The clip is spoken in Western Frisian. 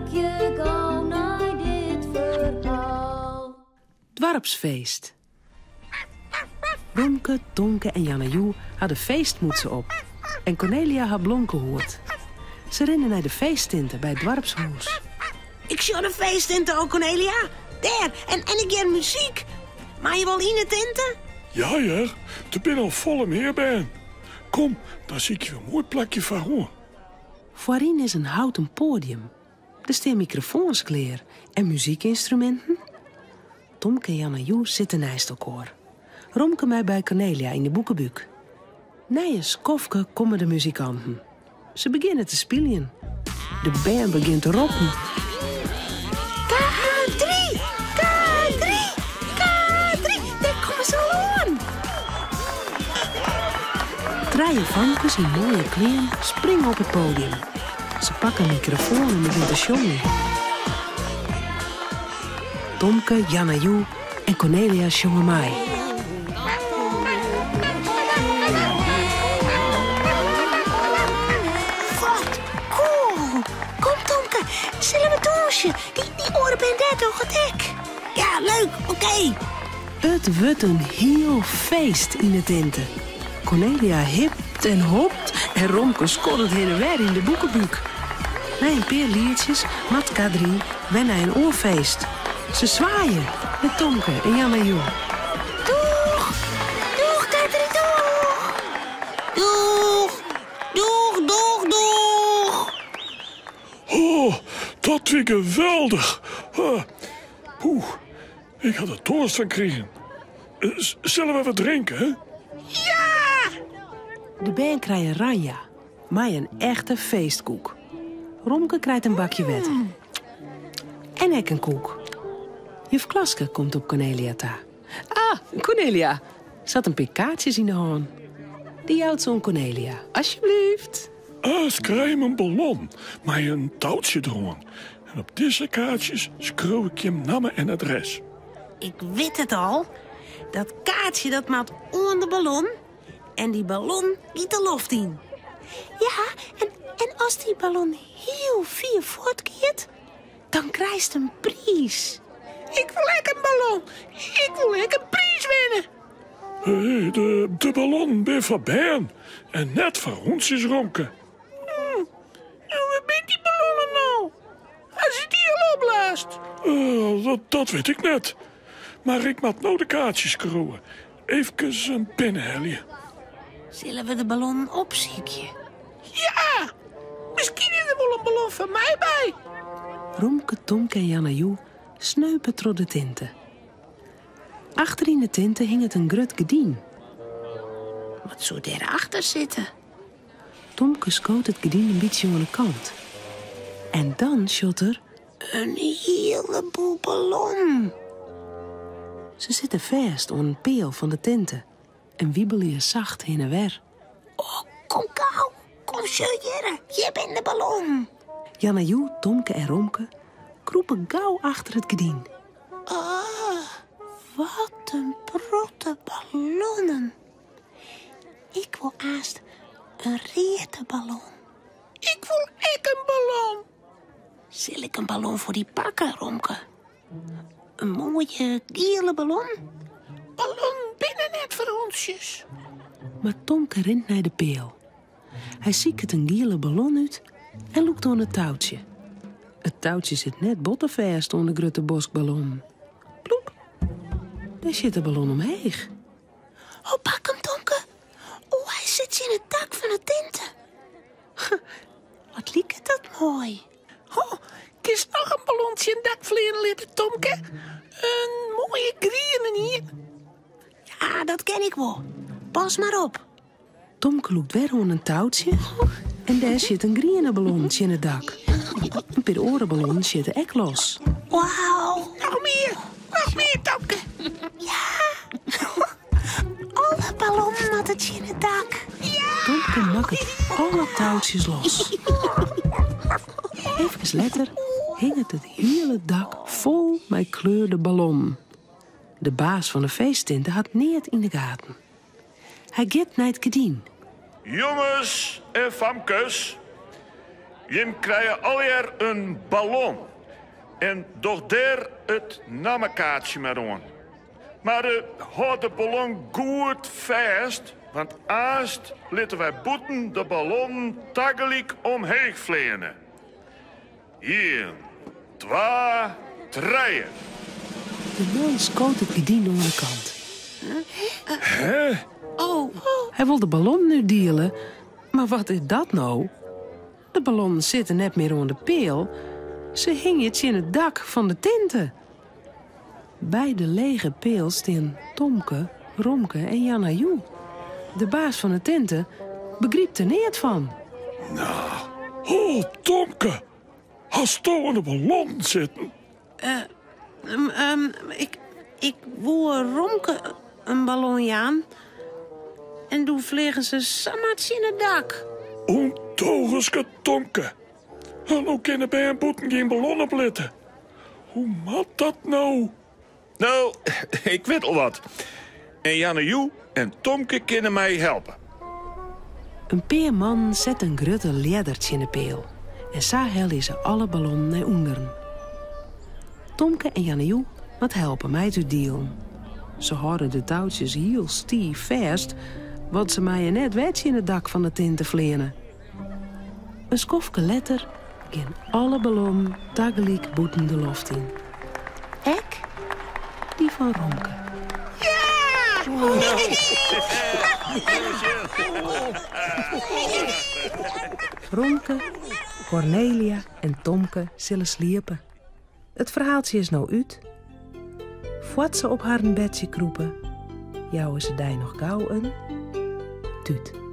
Harkje gau nei dit ferhaal. Doarpsfeest. Romke, Tomke en Janna Joe ha de feestmûtse op en Kornelia har blomke hoed. Se rinne nei de feesttinte by it doarpshûs. Ik sjoch de feesttinte al, Kornelia. Dêr, en, en ik hear muzyk. Meie je wol yn 'e tinte? Ja hear, der binne al folle mear bern. Kom, dan sykje we in moai plakje foar oan. Foaryn is in houten poadium. Der stean mikrofoans klear en muzykynstruminten. Tomke en Janna Joe sitte neist elkoar. Romke mei by Kornelia yn de boekebúk. Nei in skoftke komme de muzikanten. Se begjinne te spyljen. De bern begjint te roppen. K3! K3! K3! Dêr komme se al oan! Trije famkes yn moaie klean springe op it podium. Se pakke in mikrofoan en begjinne te sjongen. Tomke, Janna Joe en Kornelia sjonge mei. Wat cool! Kom Tomke, sille we dûnsje? Dy, dy oare bern dêr dogge it ek. Ja, leuk, oké. It wurdt in hiel feest yn 'e tinte. Kornelia hipt en hopt en Romke skoddet hinne en wer yn de boekebúk. Nei in pear lietsjes moat K3 wer nei in oar feest. Se swaaie nei Tomke en Janna Joe. Doeg! Doeg, K3, doeg! Doeg! Doeg, doeg, doeg! Oh, dat wie geweldich! Uh, poeh, ik ha der toarst fan krigen. Sille we wat drinke? Hè? Ja! De bern krije ranja mei in echte feestkoek. Romke krijt in bakje wetter. En ek in koek. Juf Klaske komt op Kornelia ta. Ah, Kornelia! Se hat in pear kaartsjes yn de hân. Dy jout se oan Kornelia. Alsjeblieft. Elts krije in ballon mei in toutsje deroan. En op dizze kaartsjes skriuw ik jim namme en adres. Ik wit it al. Dat kaartsje dat moat oan de ballon en dy ballon giet de loft yn. Ja, en, en as dy ballon hiel fier fuortgiet, dan krijst in priis. Ik wol ek in ballon. Ik wol ek in priis winne. Hey, de, de ballonnen binne foar bern en net foar hûntsjes, Romke. En wêr binne dy ballonnen no? Ha se dy al opblaasd? Uh, dat, dat wit ik net. Mar ik moat no de kaartsjes skriuwe. Efkes in pinne helje. Sille we de ballonnen opsykje? Ja! Miskien is der wol in ballon foar my by. Romke, Tomke en Janna Joe sneupe troch de tinte. Achter yn de tinte hinget in grut gerdyn. Wat soe dêrachter sitte? Tomke skoot it gerdyn in bytsje oan 'e kant. En dan sjocht er In hieleboel ballonnen. Se sitte fêst oan in peal fan de tinte en wiebelje sacht hinne en wer. Oh, kom gau. Kom sjoch hjirre. Hjir binne de ballonnen. Janna Joe, Tomke en Romke krûpe gau achter it gerdyn. Oh, wat in protte ballonnen. Ik wol aanst in reade ballon. Ik wol ek in ballon. Sil ik in ballon foar dy pakke, Romke? In moaie giele ballon? Ballonnen binne net foar hûntsjes. Mar Tomke rint nei de peal. Hy siket in giele ballon út en lûkt oan it toutsje. It toutsje sit net botte fêst oan de grutte bosk ballonnen. Ploep! Dêr sjit de ballon omheech. Oh, pak him, Tomke. Oh, hy sit tsjin it dak fan 'e tinte. Wat liket dat moai. Oh, kinst noch in ballon tsjin it dak fleane litte, Tomke? In moaie grienen ien. Ja, dat kin ik wol. Pas mar op. Tomke lûkt wer oan in toutsje en dêr sjit in griene ballon tsjin it dak. In pear oare ballonnen sjitte ek los. Wauw. Noch mear, noch mear, Tomke. Ja. Alle ballonnen moatte tsjin it dak. Tomke makket alle toutsjes los. Efkes letter hinget it hiele dak fol mei kleurde ballonnen. De baas fan de feesttinte hat neat yn de gaten. Hy giet nei it gerdyn. Jonges en famkes, Jim krije allegear in ballon en doch dêr it nammekaartsje mar oan. Mar hâld de ballon goed fêst, want aanst litte wy bûten de ballonnen tagelyk omheech fleane. Ien, twa, trije. De man skoot it gerdyn oan de kant. Hè? Oh. Hy wol de ballonnen útdiele, mar wat is dat no? De ballonnen sitte net mear oan de peal, se hingje tsjin it dak fan de tinte. By de lege peal stean Tomke, Romke en Janna Joe. De baas fan 'e tinte begrypt der neat fan. No, oh Tomke, hasto oan de ballonnen sitten? Ik, ik woe Romke in ballon jaan en doe fleagen se samar tsjin it dak. Ûndogenske Tomke. No kinne bern bûten gjin ballon oplitte. Hoe moat dat no? No, ik wit al wat. En Janne Joe en Tomke kinne my helpe. In pear mannen sette in grutte ljedder tsjin de peal en sa helje se alle ballonnen nei ûnderen. Tomke en Janne Joe moat helpe mei it útdielen. Se hâlde de toutsjes hiel stiif fêst, want se meie net wer tsjin it dak fan de tinte fleane. In skoftke letter gean alle ballonnen tagelyk bûten de loft yn. Ek dy fan Romke. Romke, Kornelia en Tomke sille sliepe. It ferhaaltsje is no út. Foar't se op harren bedsje krûpe, jouwe se dy noch gau in tút.